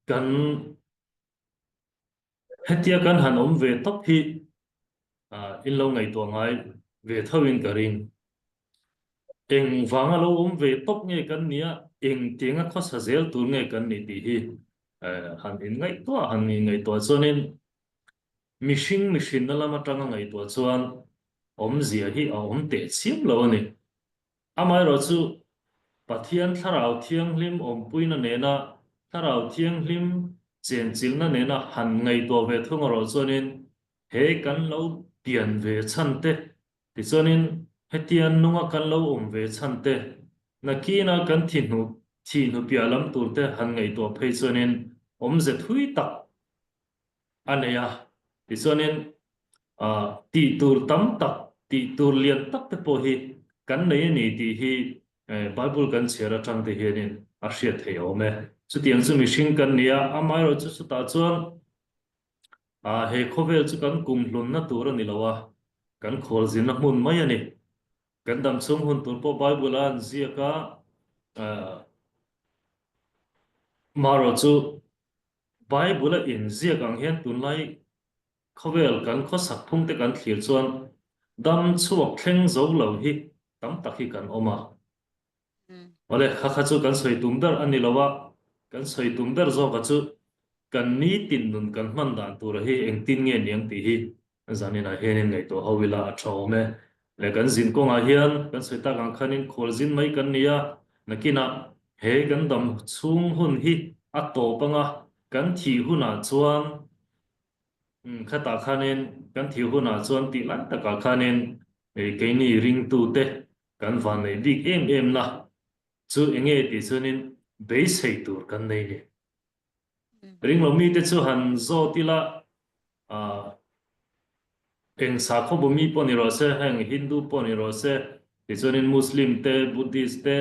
Kan hetia kan han awm ve tawp hi in lo ngaihtuah ngai ve tho in ka ring. Eng vanga lo awm ve tawp nge kan nia, eng tianga khawsa zel tur nge kan nih tih hi han inngaihtuah han inngaihtuah chuanin mihring mihrinna lam atanga ngaihtuah chuan awmzia hi a awm teh chiam lo a ni. Amaherawh chu Pathian Thlarau Thianghlim awmpuina nena Thlarau Thianghlim chenchilhna nena han ngaihtuah ve thung erawh chuanin he kan lo pian ve chhan te, tichuanin hetia nunga kan lo awm ve chhan te, nakina kan thi hnu thih hnu piah lam tur te han ngaihtuah phei chuanin awmze thui tak a nei a, tichuanin tih tur tam tak, tih tur lian tak te pawh hi kan nei a ni tih hi Bible kan chhiar atang te hianin a hriat theih awm e. Chutiang chu mihring kan ni a, amaherawhchu chutah chuan he khawvel chu kan kumhlunna tur a ni lo a, kan khualzinna hmun mai a ni. Kan dam chhung hun tur pawh Bible a an ziak a, maherawhchu Bible a inziak ang hian tunlai khawvel kan khawsak phung te kan thlir chuan dam chhuak thleng zo lo hi tam tak hi kan awm a. Awle, kha kha chu kan sawi tum ber a ni lo a, kan sawi tum ber zawka chu kan nitin nun kan hman dan tura hi engtin nge niang tih hi Zaninah hianin ngaihtuah ho ila a tha awm e. Leh kan zin kawngah hian kan sawi tak ang khanin khual zin mai kan ni a, nakinah he kan dam chhung hun hi a tawp anga kan thih hunah chuan khatah khanin kan thih hunah chuan tih lai takah khanin keini ringtute kan vanneih bik em em na chu enge tih chuanin beisei tur kan nei ni. Ringlo mite chu han zawt ila, eng sakhaw bu mi pawh ni rawh se, heng Hindu pawh ni rawh se, tichuanin Muslim te, Buddhist te,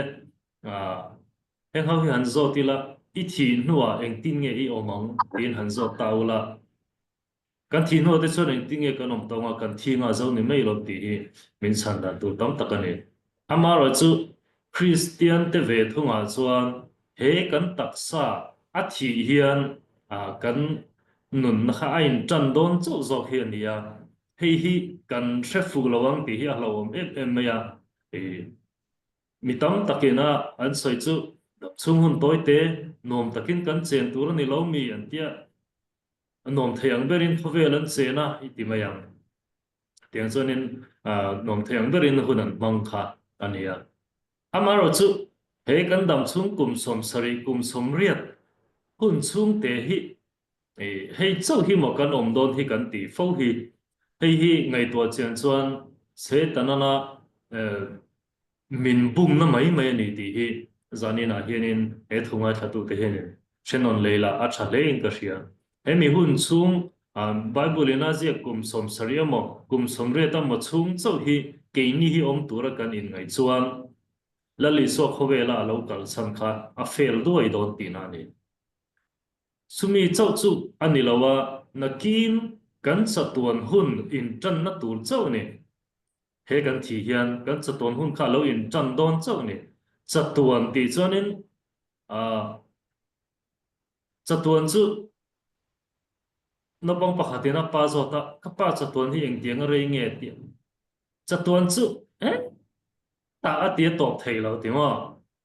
heng ho hi han zawt ila, i thih hnuah engtin nge i awm ang tiin han zawt ta ula. Kan thih hnuah te chuan engtin nge kan awm tawng a, kan thi nghah zo ni mai lo tih hi min chhan dan tur tam tak a ni. Amaherawhchu Kristian te ve thungah chuan he kan taksa a thih hian kan nunna kha a intan dawn chauh zawk hi a ni a, hei hi kan hre fuh lo ang tih hi a hlauhawm em em mai a. Mi tam takin a an sawi chu chhung hun tawi te nuam takin kan chen tur a ni lo mi an tia. A nuam thei ang berin khawvel an chen a i ti mai ang. Tiang chuanin nuam thei ang berin hun an hmang kha a ni a. Amaherawh chu he kan dam chhung kum 70 kum 80 hun chhung te hi hei chauh hi maw kan awm dawn hi kan tih fo hi. Hei hi ngaihtuah chian chuan Setanana Min bumna mai mai a ni tih hi zaninah hianin he thu ngaithlatute hianin hrenawn lei lah a tha hlein ka hria. He mi hun chhung Bible in a ziak kum 70 emaw kum 80 emaw chhung chauh hi keini hi awm tura kan inngaih chuan Lal Isua khawvela a lo kal chhan kha a fail duai dawn tihna a ni. Chumi chauh chu a ni lo a, nakin kan chatuan hun intanna tur chauh a ni. He kan thih hian kan chatuan hun kha a lo intan dawn chauh a ni. Chatuan tih chuanin aah chatuan chu naupang pakhatin a pa zawt a, ka pa chatuan hi engtiang a rei nge tih chatuan chu eh tah a ti a tawp thei lo ti maw?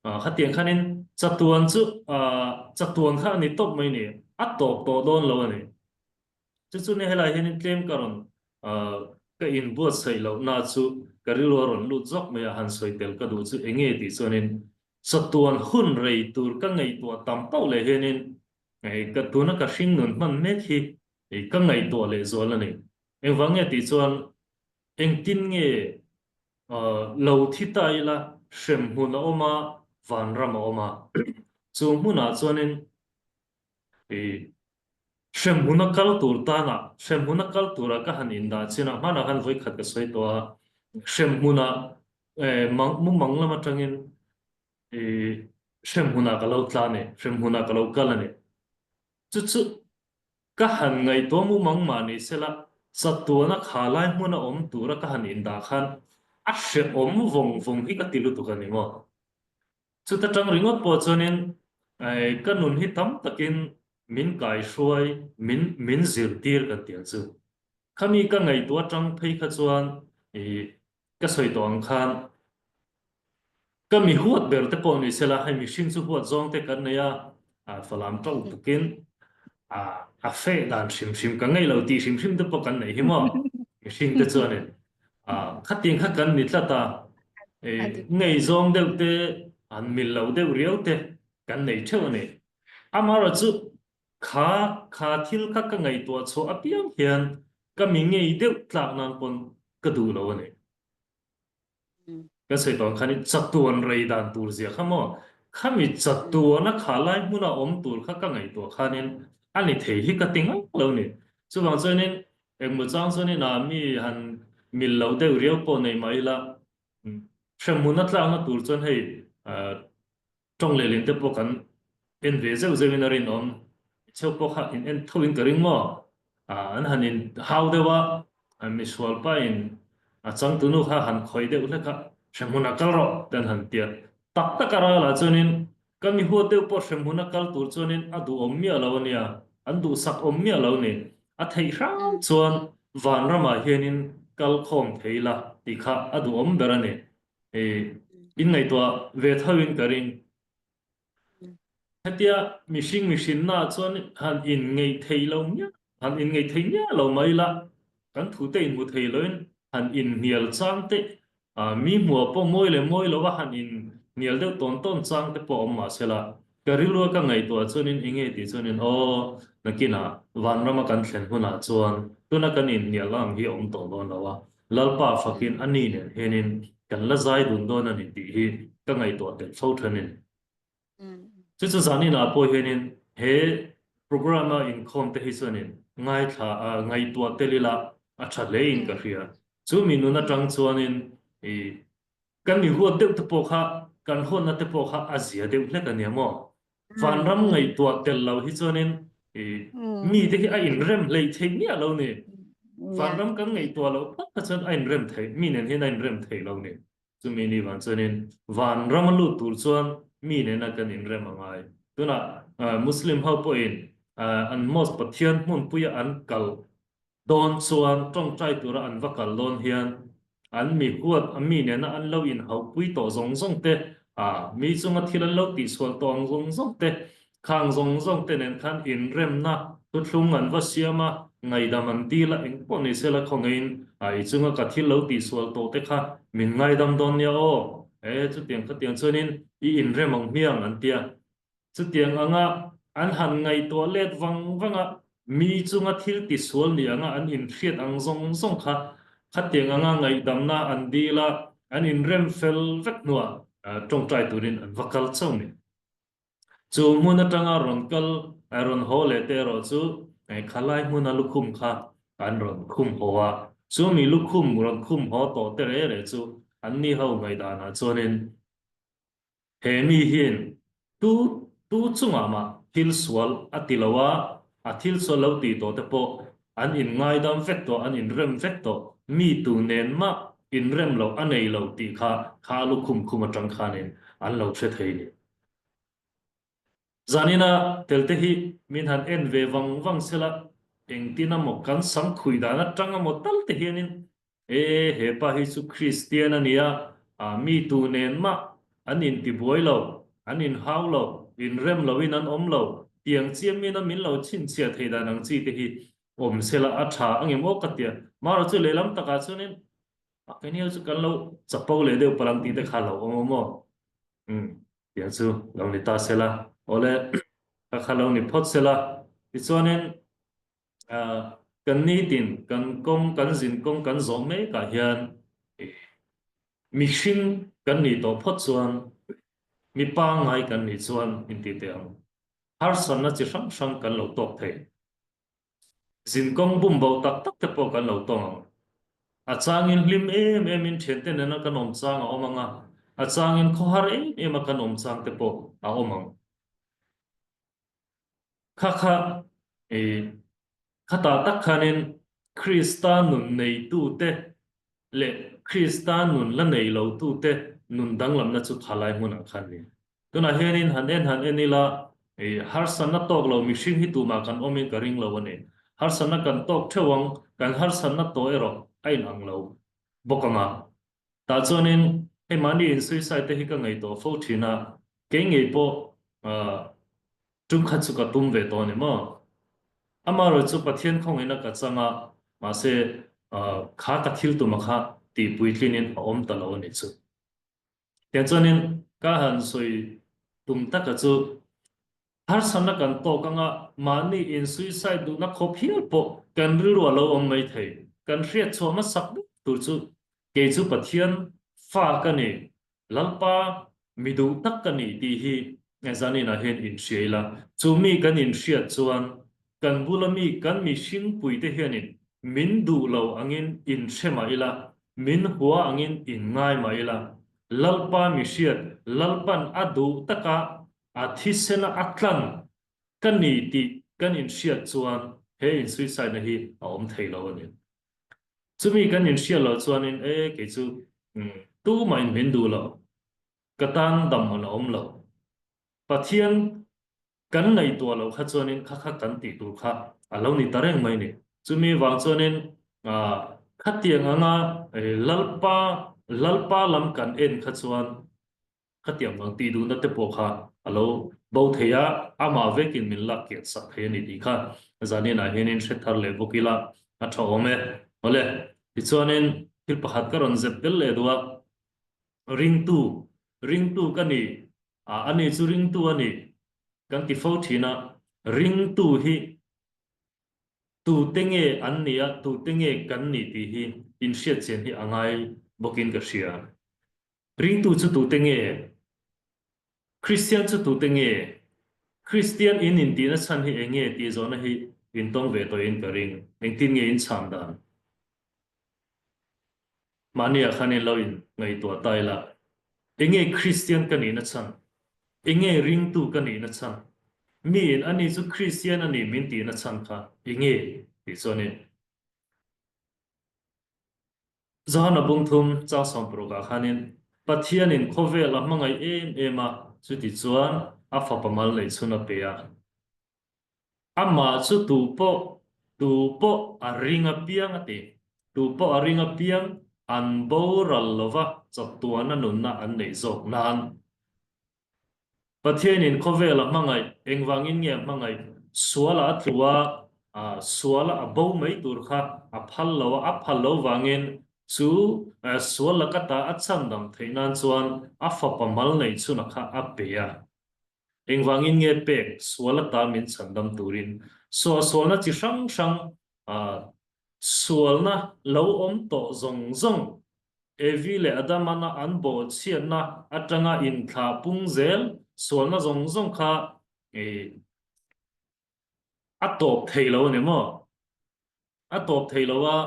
Aah khatiang khanin chatuan chu aah chatuan kha a ni tawp mai ni, a tawp tawh dawn lo a ni. Chu chu nia helai hianin tlem ka rawn ka inbuatsaih lohna chu ka rilru a rawn lut zawk mai a, han sawi tel ka duh chu eng nge tih chuanin chatuan hun rei tur ka ngaihtuah tam pauh leh hianin ka tuna ka hringnun hman mek hi ka ngaihtuah leh zual a ni. Engvang nge tih chuan engtin nge lo thi ta ila hremhmun a awm a, vanram a awm a, chu hmunah chuanin Hremhmun a kal tur tana, hremhmun a kal tura ka han indah chin a, hmanah khan vawi khat ka sawi tawh a, hremhmunah mumang lam atangin hremhmunah ka lo tla a ni, hremhmunah ka lo kal a ni. Chu chu ka han ngaihtuah mumang mah ni sela, chatuana kha lai hmuna awm tura ka han indah khan a hrehawm vawng vawng hi ka ti lutuk a ni maw? Chuta tang ringawt pawh chuanin ka nun hi tam takin min kaihruai, min min zirtir kan tih ang chu. Khami ka ngaihtuah atang phei kha chuan ih ka sawi tawh ang khan ka mi huat ber te pawh ni sela hei mihring chu huat zawng te kan nei a, Falam tawng tukin a feh dan hrim hrim ka ngaih lo tih hrim hrim te pawh kan nei hi maw mihring te chuanin khatiang kha kan ni tlat a, ngaihzawng deuh te an mil lo deuh riau te kan nei theuh a ni. Amaherawhchu Kha kha thil kha ka ngaihtuah chhuah apiang hian ka mi ngei deuh tlak nan pawn ka duh lo a ni. Kan sawi tawh ang khan i chatuan rei dan tur zia kha maw? Khami chatuana kha lai hmuna awm tur kha ka ngaihtuah khanin a ni thei hi ka ti ngang lo a ni. Chuvang chuanin engmaw chang chuanin ah mi han mil lo deuh riau pawh nei mah ila hremhmun a tlakna tur chuan hei Tawng leh lin te pawh kan en ve zeuh zeuh in a rinawm. Cheu pawh kha in en tho in ka ring maw? An han in hau deuh a, misual pa in a changtunu kha han khawih deuh hlek a, hremhmun ah kal rawh te an han ti a. Tak tak a ral ah chuanin ka mi huat deuh pawh hremhmun a kal tur chuanin a duhawm miah lo a nia, an duhsak awm miah lo ni. A theih hram chuan vanram ah hianin kal khawm thei la tih kha a duhawm ber a ni. I inngaihtuah ve tho in ka ring. Hetia mihring mihrinna chuan han inngeih thei lo miah, han inngeih thei miah lo mai la, kan thute inhmu thei loin han inhnial chang te, mi hmuah pawh mawi leh mawi lova han inhnial deuh tawn tawn chang te pawh awm mahsela, Ka rilru a ka ngaihtuah chuanin eng nge tih chuanin aw nakinah vanrama kan thlen hunah chuan tuna kan inhnial ang hi a awm tawh dawn lo a, Lalpa fakin a ni nen hianin kan la zai dun dawn a ni tih hi ka ngaihtuah tel fo thanin. Chu chu zaninah pawh hianin he programme a inkhawm te hi chuanin ngaithla a ngaihtuah tel ila a tha hlein ka hria. Chu mi nun atang chuanin i Kan mi huat deuh te pawh kha, kan hawnna te pawh kha a zia deuh hlek a nia maw? Vanram ngaihtuah tel lo hi chuanin mi te hi a inrem hleih theih miah lo ni. Vanram kan ngaihtuah loh phawt kha chuan a inrem theih, mi nen hian a inrem theih lo ni. Chumi ni vang chuanin vanram a lut tur chuan mi nena kan inrem a ngai. Tunah Muslim ho pawhin an mosque Pathian hmunpuia an kal Dawn chuan tawngtai tura an va kal dawn hian an mi huat a mi nena an lo inhaupui tawh zawng zawng te, a mi chunga thil an lo tihsual tawh ang zawng zawng te, khang zawng zawng te nen khan inremna thuthlung an va siam a, ngaidam an dil a, engpawh ni sela khawngaihin a i chunga ka thil lo tihsual tawh te kha min ngaidam dawn nia aw, e chutiang khatiang chuanin i inrem ang hmiang an tia. Chutiang anga an han ngaihtuah let vang vang a, mi chunga thil tisual ni anga an inhriat ang zawng zawng kha khatiang anga ngaihdamna an dil a, an inrem fel vek hnuah tawngtai turin an va kal chauh ni. Chu hmun atanga rawn kal, rawn haw leh te erawh chu khalai hmuna lukhum kha an rawn khum haw a, chu mi lukhum rawn khum haw tawh te reh reh chu anni ho ngaihdanah chuanin He mi hian tu tu chungah mah thil sual a ti lo a, a thil sual lo tih tawh te pawh an inngaidam vek tawh, an inrem vek tawh, mi tu nen mah inrem loh a nei lo tih kha kha a lukhum khum atang khanin an lo hre thei ni. Zanina telte hi min han en ve vang vang sela, engtin emaw kan sam khui dan atang emaw tal te hianin E, he pa hi chu Kristian a nia, a mi tu nen mah an intibuai lo, an inhau lo, inrem loin an awm lo, tiang chiamin a min lo chhinchhiah thei dan ang chi te hi awm sela a tha a ngem aw ka tia. Marawh chu lehlam takah chuanin a keini ho chu kan lo chapo leh deuh palang tih te kha a lo awm awm aw. Umm, tiang chu lo ni ta sela. Awle, ka kha lo ni phawt sela. Tichuanin Kan nitin kan kawng kan zin kawng kan zawh mekah hian mihring kan nih tawh phawt chuan mi pangngai kan nih chuan inti teh ang. Harsatna chi hrang hrang kan lo tawk thei. Zin kawng bum bo tak tak te pawh kan lo tawng ang. A changin hlim em emin thiante nena kan awm chang a awm ang a, a changin khawhar em em a kan awm chang te pawh a awm ang. Kha kha i khatah tak khanin Krista nun neitute leh Krista nun la nei lotute nun danglamna chu kha lai hmunah khan ni. Tunah hianin han en han en ila. Harsatna tawk lo mihring hi tumah kan awmin ka ring lo a ni. Harsatna kan tawk theuh ang, kan harsatna tawh erawh a inang lo bawk ang a. Tah chuanin hei mahni in suicide te hi ka ngaihtuah fo thin a, kei ngei pawh tum khat chu ka tum ve tawh a ni maw? Amaherawh chu Pathian khawngaihin a ka chang a, mahse kha ka thil tuma kha tih puitlinin a awm ta lo a ni chu. Tiang chuanin ka han sawi tum taka chu harsatna kan tawk anga mahni in suicide duhna khawp hial pawh kan rilru a lo awm mai thei. Kan hriat chhuah hmasak ber tur chu kei chu Pathian fa ka ni, Lalpa mi duh tak ka ni tih hi zaninah hian inhria ila. Chu mi kan inhriat chuan Kan bula mi kan mihringpuite hianin min duh lo angin inhre mah ila, min hua angin inngai mah ila, Lalpa mihriat, Lalpan a duh taka a thisena a tlan ka ni tih kan inhriat chuan he insuicide-na hi a awm thei lo a ni. Chumi kan inhriat loh chuanin e kei chu tumahin min duh lo, ka tan dam an awm lo. Pathian Kan ngaihtuah loh kha chuanin kha kha kan tih tur kha a lo ni ta reng mai ni. Chumi vang chuanin khatiang anga Lalpa Lalpa lam kan en kha chuan khatiang vang tih duhna te pawh kha a lo bo thei a, amah vekin min lak kian sak thei a ni tih kha zaninah hianin hre thar leh bawk ila a tha awm e. Awle, tichuanin thil pakhat ka rawn zep tel leh duh a, ringtu, ringtu ka ni A, ani chu ringtu a ni kan ti fo thin a, ringtu hi tute nge an nih a, tute nge kan nih tih hi inhriatchian hi a ngai bawkin ka hria. Ringtu chu tute nge? Kristian chu tute nge? Kristian in intihna chhan hi eng nge tih zawhna hi intawng ve tawhin ka ring. Engtin nge in chhan dan? Mahniah khan in lo in ngaihtuah ta ila, enge Kristian ka nihna chhan? Enge ringtu ka nihna chhan? Mi in ani chu Kristian a ni min tihna chhan kha enge tih chuanin Johana bungthum chang sawmparukah khanin Pathianin khawvel a hmangaih em em a, chuti chuan a fapa mal neih chhun a pe a. Amah chu tu pawh, tu pawh a ring apiang a ti. Tu pawh a ring apiang an boral lova chawtuana nunna an neih zawk nan. Pathianin khawvel a hmangaih, engvangin nge a hmangaih? Suala a tlu a, suala a bo mai tur kha a phal lo a, a phal lo vangin chu sual laka ta a chhandam theih nan chuan a fapa mal neih chhunah kha a pe a. Engvangin nge pek sual ata min chhandam turin suahsualna chi hrang hrang sualna lo awm tawh zawng zawng Evi leh Adamana an bawhchhiatna atanga inthlah pung zel sualna zawng zawng kha a tawp thei lo a ni maw? A tawp thei lo a,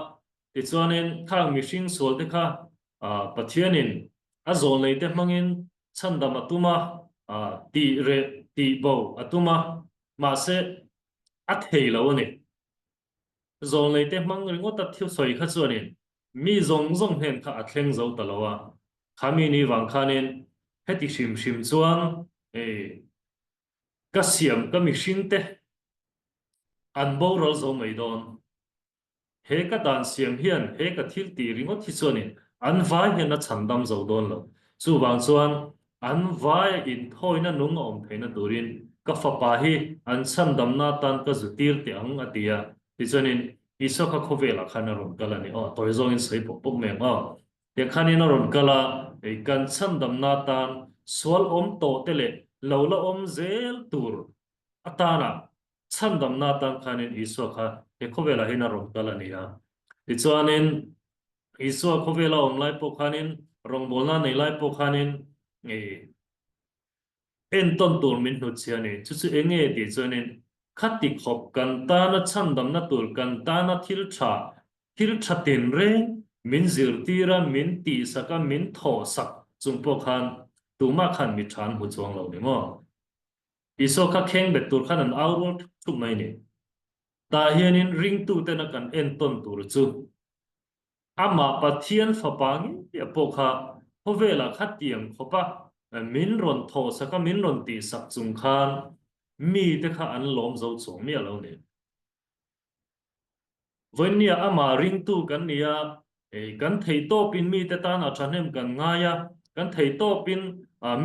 tichuanin khang mihring sualte kha Pathianin a zawlneite hmangin chhandam a tum a, tih reh tih bo a tum a, mahse a thei lo a ni. Zawlneite hmang ringawta thil sawi kha chuanin mi zawng zawng hnen kha a thleng zo ta lo a, kha mi ni vang khanin heti hrim hrim chuan ka siam ka mihringte an boral zo mai dawn. He ka dan siam hian he ka thil tih ringawt hi chuanin an vai hian a chhandam zo dawn lo. Chuvang chuan an vaia inthawina nung a awm theihna turin ka fapa hi an chhandamna atan ka zu tir teh ang a ti a. Tichuanin Isua kha khawvelah khan a rawn kal a ni. Aw, tawi zawngin sawi pawp pawp mai ang aw. Tiang khanin a rawn kal a, kan chhandamna atan sual awm tawh te leh lo la awm zel tur atana chhandamna atan khanin Isua kha he khawvelah hian a rawn kal a ni a. Tichuanin Isua khawvela awm lai pawh khanin rawngbawlna nei lai pawh khanin entawn tur min hnutchhi a ni. Chu chu eng nge tih chuanin khati khawp kan tana chhandamna tur kan tana thil tha thil tha tinreng min zirtir a, min tihsak a, min thawhsak chung pawh khan tumah khan mi tha an hmu chuang lo ni maw? Isua kha kheng bet tur khan an au rual thup thup mai ni. Tah hianin ringtutena kan entawn tur chu amah Pathian fapa ngei pawh kha khawvelah khatiang khawpa min rawn thawhsak a, min rawn tihsak chung khan. mite kha an lawm zo chuang miah lo ni. Vawinia amah ringtu kan ni a, kan theih tawpin mite tan a thahnem kan ngai a, kan theih tawpin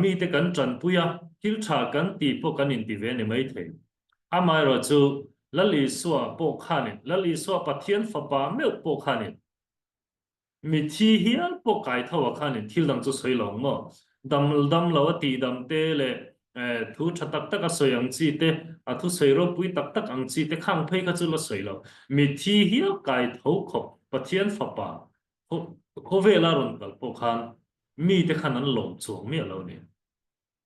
mite kan tanpui a, thil tha kan tih pawh kan inti ve ni mai thei. Amaherawhchu Lal Isua pawh khanin, Lal Isua Pathian Fapa meuh pawh khanin, Mithi hial pawh kai tho ah khanin thil dang chu sawi lo ang maw? Dam dam lo a tih dam te leh thu tha tak tak a sawi ang chi te, a thu sawi ropui tak tak ang chi te khang phei kha chu la sawi lo. Mithi hial kai tho khawp Pathian fapa khawvela rawn kal pawh khan mite khan an lawm chuang miah lo ni.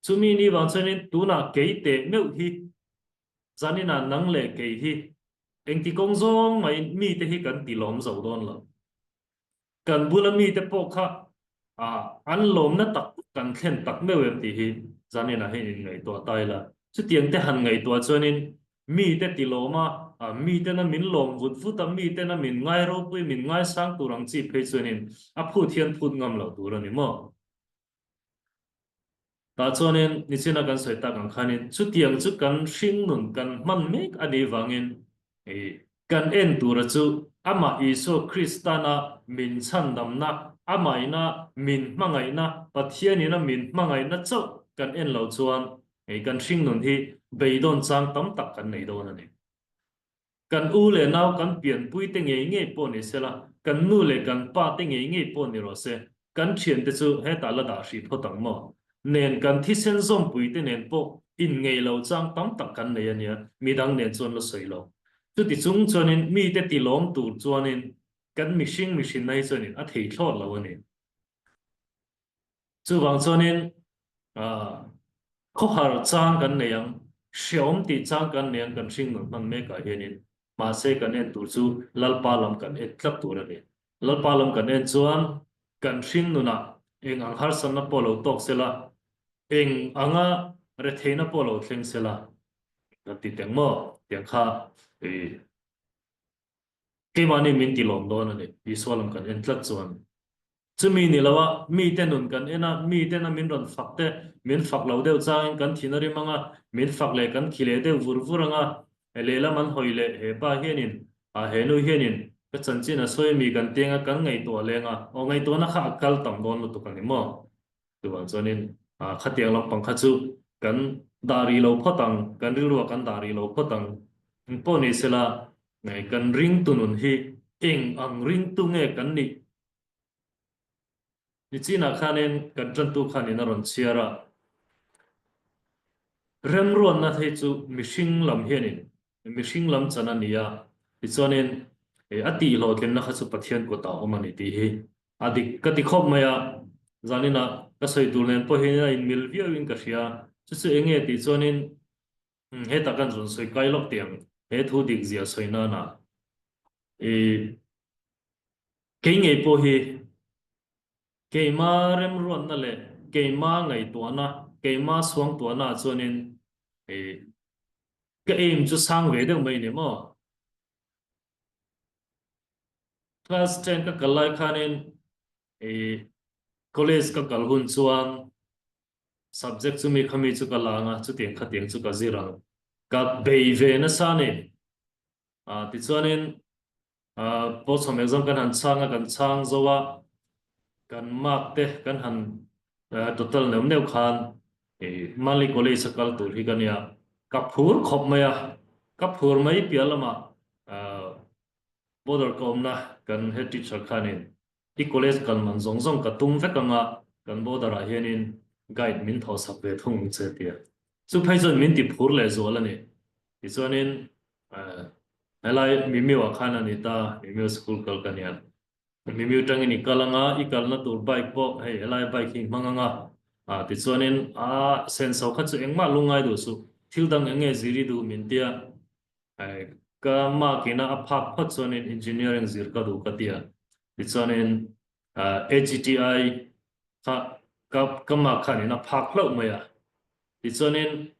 Chumi ni vang chuanin tunah kei teh meuh hi zaninah nang leh kei hi Engti kawng zawng maiin mite hi kan ti lawm zo dawn lo. Kan bula mite pawh kha an lawmna tak kan thlen tak meuh em tih hi zaninah hian in ngaihtuah ta ila. Chutiang te han ngaihtuah chuanin mite ti lawm a, mitena min lawm vut vut a, mitena min ngai ropui, min ngaisang tur ang chi phei chuanin a phut hian phut ngam loh tur a ni maw? Tah chuanin nichina kan sawi tak ang khanin chutiang chu kan hringnun kan hman mek a nih vangin kan en tura chu amah Isua Kristana min chhandamna, amahina min hmangaihna, Pathianina min hmangaihna chauh kan en loh chuan kan hringnun hi beidawn chang tam tak kan nei dawn a ni. Kan u leh nau kan pianpui te ngei ngei pawh ni sela, kan nu leh kan pa te ngei ngei pawh ni rawh se, kan thiante chu hetah la dah hrih phawt ang maw? Nen kan thisen zawmpui te nen pawh inngeih lo chang tam tak kan nei a nia, midang nen chuan la sawi lo. Chuti chung chuanin mite tilawm tur chuanin kan mihring mihrinna hi chuanin a thei thlawt lo a ni. Chuvang chuanin khawhar chang kan nei ang, hreawm tih chang kan nei ang kan hringnun hman mekah hianin mahse kan en tur chu Lalpa lam kan en tlat tur a ni. Lalpa lam kan en chuan kan hringnunah eng ang harsatna pawh lo tawk sela, eng anga retheihna pawh lo thleng sela kan ti teng maw? Tiang kha keimahni min ti lawm dawn a ni, Isua lam kan en tlat chuan. Chumi ni lo a, mite nun kan en a, miten a min rawn fak te, min fak lo deuh changin kan thin a rim ang a, min fak leh kan khi leh deuh vur vur ang a, lehlam an hawi leh he pa hianin, ah he nu hianin ka chanchin a sawi mi kan teng a, kan ngaihtuah leng a, aw ngaihtuahna kha a kal tam dawn lutuk a ni maw? Chuvang chuanin ah khatiang lampang kha chu kan dah rih lo phawt ang, kan rilruah kan dah rih lo phawt ang. Engpawh ni sela, kan ringtu nun hi eng ang ringtu nge kan nih? Nichinah khanin kan ṭantu khanin a rawn chhiar a, remruatna thei chu mihring lam hianin mihring lam chan a ni a, tichuanin a tihhlawhtlinna kha chu Pathian kutah a awm a ni tih hi a dik ka ti khawp mai a, zaninah ka sawi tur nen pawh hian a inmil viauin ka hria, chu chu eng nge tih chuanin hetah kan rawn sawi kai lawk tih ang, he thu dik zia sawi nana i. Kei ngei pawh hi keima remruatna leh keima ngaihtuahna, keima suangtuahna ah chuanin ka aim chu sang ve deuh mai ni maw? Class ten ka kal lai khanin college ka kal hun chuan subject chumi khami chu ka la ang a, chutiang khatiang chu ka zir ang. Ka bei ve nasa a ni. Tichuanin Pawlchhawm exam kan han chhang a, kan chhang zo a, kan mark te kan han total neuh neuh khan Mali College a kal tur hi ka nia, ka phur khawp mai a, ka phur mai piah lamah border ka awmna kan head teacher khanin i college kal man zawng zawng ka tum vek anga kan border ah hianin guide min thawh sak ve thung ang che tia chu phei chuan min ti phur leh zual a ni. Tichuanin Helai Mimiu ah khan a ni ta, Mimiu school kal ka nia. Mimiu tangin i kal anga, i kalna tur bike pawh hei helai bike hi i hmang anga. Ah tichuanin a senso kha chu engmah lungngai duh suh, thil dang eng nge zir i duh min tia. Ka mark ina a phak phawt chuanin engineering zir ka duh ka tia. Tichuanin AGTI kha ka ka mark khan in a phak hlauh mai a. Tichuanin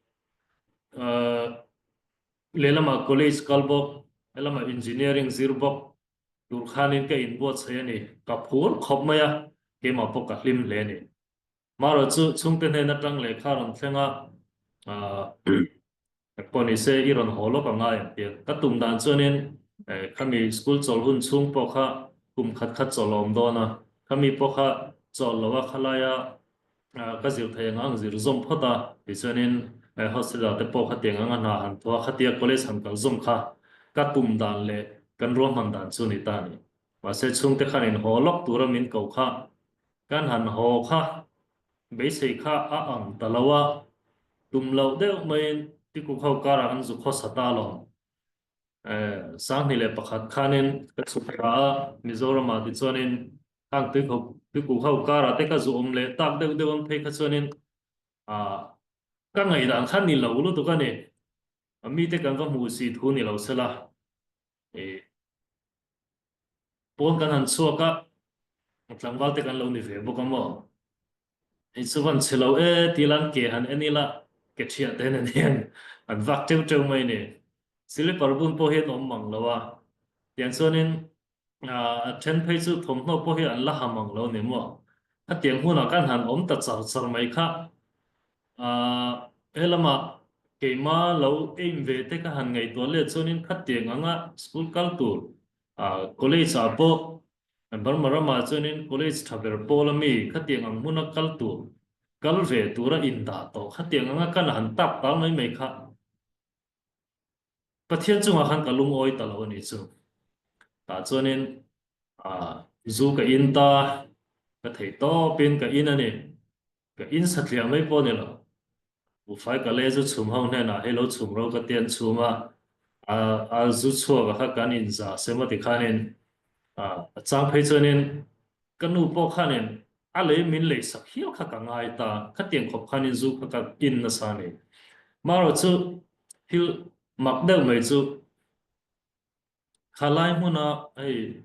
Lehlamah college kal bawk, helamah engineering zir bawk tur khanin ka inbuatsaih a ni. Ka phur khawp mai a, keimah pawh ka hlim hle a ni. Marawh chu chhungte hnen atang lehkha rawn thleng a, Engpawh ni se i rawn haw lawk angai ang tia ka tum dan chuanin khami school chawl hun chhung pawh kha kum khat kha chawl a awm dawn a, khami pawh kha chawl lo a khalaia ka zir thei ang ang zir zawm phawt a, tichuanin hostel ah te pawh khatiang anga hna han thawh a, khatia college han kal zawm kha ka tum dan leh kan ruahman dan chu ni ta a ni. Mahse chhungte khan in haw lawk tura min ko kha kan han haw kha beisei kha a ang ta lo a, tum loh deuh maiin Tikuk ho karah an zu khawsa ta alawm. 2001 khanin ka chhuk ta a, Mizoramah tichuanin khang Tikuk ho karah te ka zu awm leh tak deuh deuh ang phei kha chuanin ka ngaihdan kha ni lo lutuk a ni. Mite kan va hmuh si thu ni lo sela. Pawn kan han chhuak a, tlangval te kan lo ni ve bawk a maw? Hei chu van chhe lo e ti ila an ke han en ila ke thiah te nen hian an vak teuh teuh mai ni. Slipper bun pawh hi an awm mang lo a, tiang chuanin a then phei chu thawmhnaw pawh hi an la ha mang lo ni maw? Khatiang hunah kan han awm ta char char mai kha. He lamah keima lo aim ve te ka han ngaihtuah let chuanin khatiang anga school kal tur college ah pawh Burma ramah chuanin college tha ber pawl ami khatiang ang hmuna kal tur kal ve tura indah tawh khatiang anga kan han tap tal mai mai kha Pathian chungah khan ka lungawi ta lo a nih chu. Tah chuanin zu ka in ta, ka thei tawpin ka in a ni. Ka in satliah mai pawh a ni lo. Buhfai ka le zu chhum ho hnenah hei lo chhum ro ka ti an chhum a, a zu chhuak a kha kan in za sem a ti khanin a chang phei chuanin ka nu pawh khanin a lei min lei sak hial kha ka ngai ta, khatiang khawp khanin zu kha ka in nasa a ni. Marawh chu thil mak deuh mai chu khalai hmuna hei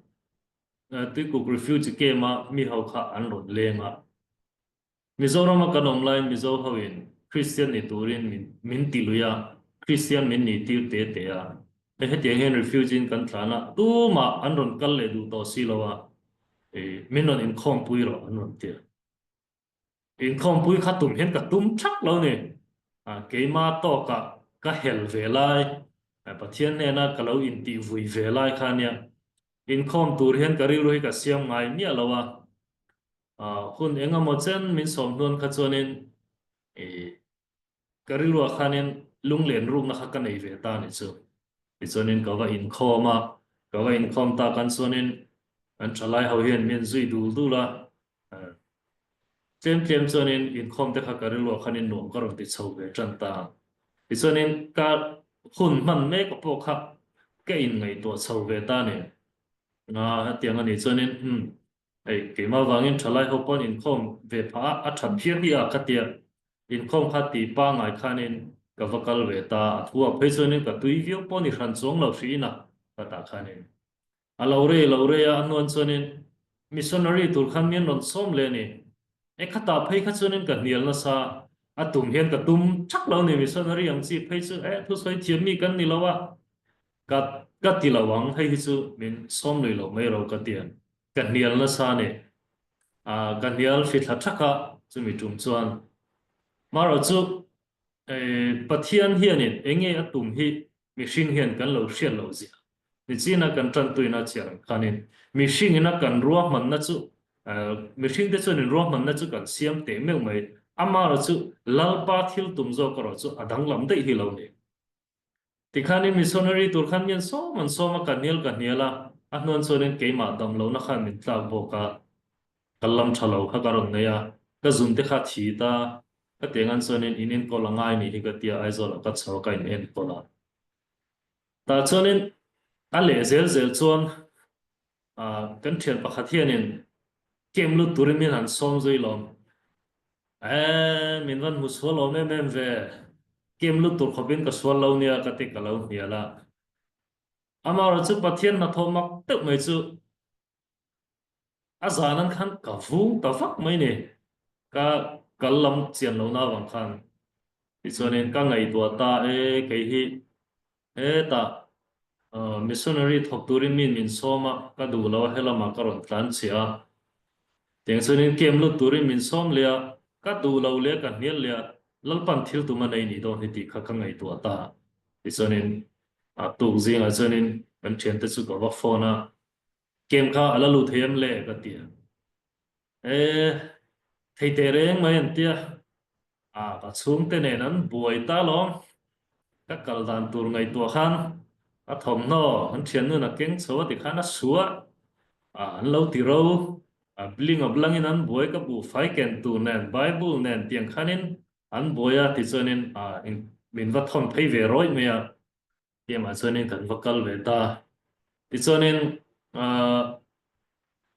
Tuikuk refugee camp a mi ho kha an rawn leng a. Mizorama kan awm laiin Mizo hoin Kristian ni turin min min ti lui a, Kristian min ni tir te te a. Hei hetiang hian refugee in kan tlan a, tumah an rawn kal leh duh tawh si lo a, min rawn inkhawmpui rawh an rawn ti a. Inkhawmpui kha tum hian ka tum thak lo ni. Keima tawkah ka hel ve lai, Pathian hnena ka lo intih vui ve lai kha nia. Inkhawm tur hian ka rilru hi ka siam ngai miah lo a. Hun eng emaw chen min sawm hnuan kha chuanin Ka rilruah khanin lunglen rukna kha ka nei ve ta ni chu. Tichuanin ka va inkhawm a, ka va inkhawm tak an chuanin kan thalai ho hian min zui dul dul a, tlem tlem chuanin inkhawm te kha ka rilruah khanin nuam ka rawn ti chho ve tan ta. Tichuanin ka hun hman mek pawh kha ka inngaihtuah chho ve ta ni. Hetiang a nih chuanin umm Hei, keimah vangin thalai ho pawn inkhawm ve phah a, a that phian hi a ka tia. Inkhawm kha ti pangai khanin ka va kal ve ta, a thu ah phei chuanin ka tui viau pawh ni hran chuang lo hriin a ka tah khanin. A lo rei lo rei a, a hnuan chuanin missionary tur khan min rawn sawm leh a ni. E khatah phei kha chuanin ka hnial nasa, a tum hian ka tum thak lo ni missionary ang chi phei chu e thusawi thiam mi kan ni lo a, ka ka ti lo ang hei hi chu min sawm lui lo mai ro ka ti a. Ka hnial nasa a ni. Ah, ka hnial fithla thak a, chumi tum chuan. Marawh chu, eh, Pathian hianin eng nge a tum hi mihring hian kan lo hriat loh zia. Nichina kan tantuina chiar ang khanin mihringina kan ruahmanna chu, eh, mihringte chuanin ruahmanna chu kan siam teh meuh mai. Amarawh chu Lalpa thil tum zawk erawh chu a danglam daih hi lo ni. Tikhanin missionary tur khan mian sawm an sawm a, ka hnial ka hnial a, a hnuan chuanin keimah dam lohna khan min tlak bawk a, ka lam tha lo kha ka rawn nei a, ka zun te kha thi ta, ka tiang an chuanin in enkawl a ngai nih hi ka tia Aizawl ah ka chho a ka in enkawl a. Tah chuanin a leh zel zel chuan kan thian pakhat hianin camp lut turin min han sawm zui lawm. Eee min van hmu sual awm em em ve, camp lut tur khawpin ka sual lo nia ka ti ka lo hnial a. Amaherawhchu chu Pathian hnathawh mak deuh mai chu a zan an khan ka vung ta vak mai ni, ka kal lam chian lohna avang khan. Tichuanin ka ngaihtuah ta e kei hi Hetah missionary thawk turin min min sawm a, ka duh lo a, helamah ka rawn tlan chhiah a. Tiang chuanin camp lut turin min sawm leh a, ka duh lo leh ka hnial leh a, Lalpan thil tum a nei nih dawn hi tih kha ka ngaihtuah ta. Tichuanin a tuk zingah chuanin kan thiante chu ka va phone a, Camp kha a la lut thei em le? ka ti a. E, thei teh reng mai an tia. A, ka chhungte nen an buai ta lawm. Ka kal dan tur ngaihtuah khan a thawmhnaw an thiannun a keng chho a tikhan a su a, a, an lo ti ro. A bling a blangin an buai ka buhfai ken tur nen Bible nen tiang khanin an buai a tichuanin a, min va thawn phei ve rawih mai a. Tiamah chuanin kan va kal ve ta. Tichuanin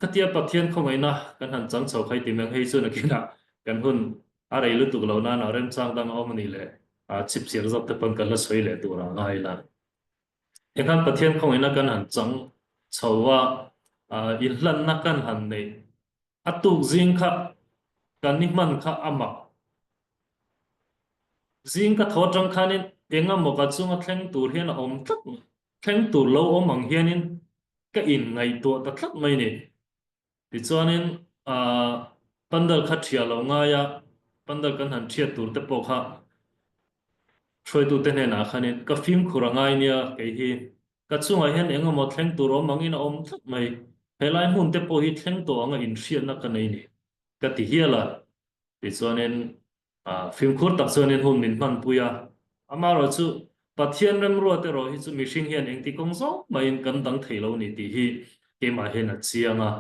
khatia Pathian khawngaihna kan han chang chho khai ti meng hei chu nakinah kan hun a rei lutuk lo nana remchang dang a awm a nih leh chipchiar zawk te pawn kan la sawi leh tur a ngai la. Engkhan Pathian khawngaihna kan han chang chho a, inhlanna kan han neih A tuk zing kha kan ni hman kha a mak. Zing ka tho atang khanin eng emaw ka chunga thleng tur hian a awm tlat mai, thleng tur lo awm ang hianin ka inngaihtuah ta tlat mai ni. Tichuanin aah pandal kha ṭhiah lo ngai a, pandal kan han ṭhiat tur te pawh kha hruaitute hnenah khanin ka fimkhur a ngai nia kei hi Ka chungah hian eng emaw thleng tur awm angin a awm tlat mai. Helai hmun te pawh hi thleng tawh anga inhriatna ka nei ni, ka ti hial a. Tichuanin fimkhur tak chuanin hun min hmanpui a. Amaherawh chu Pathian remruat erawh hi chu mihring hian engti kawng zawng mahin kan dang thei lo ni tih hi keimah hian a chiang a.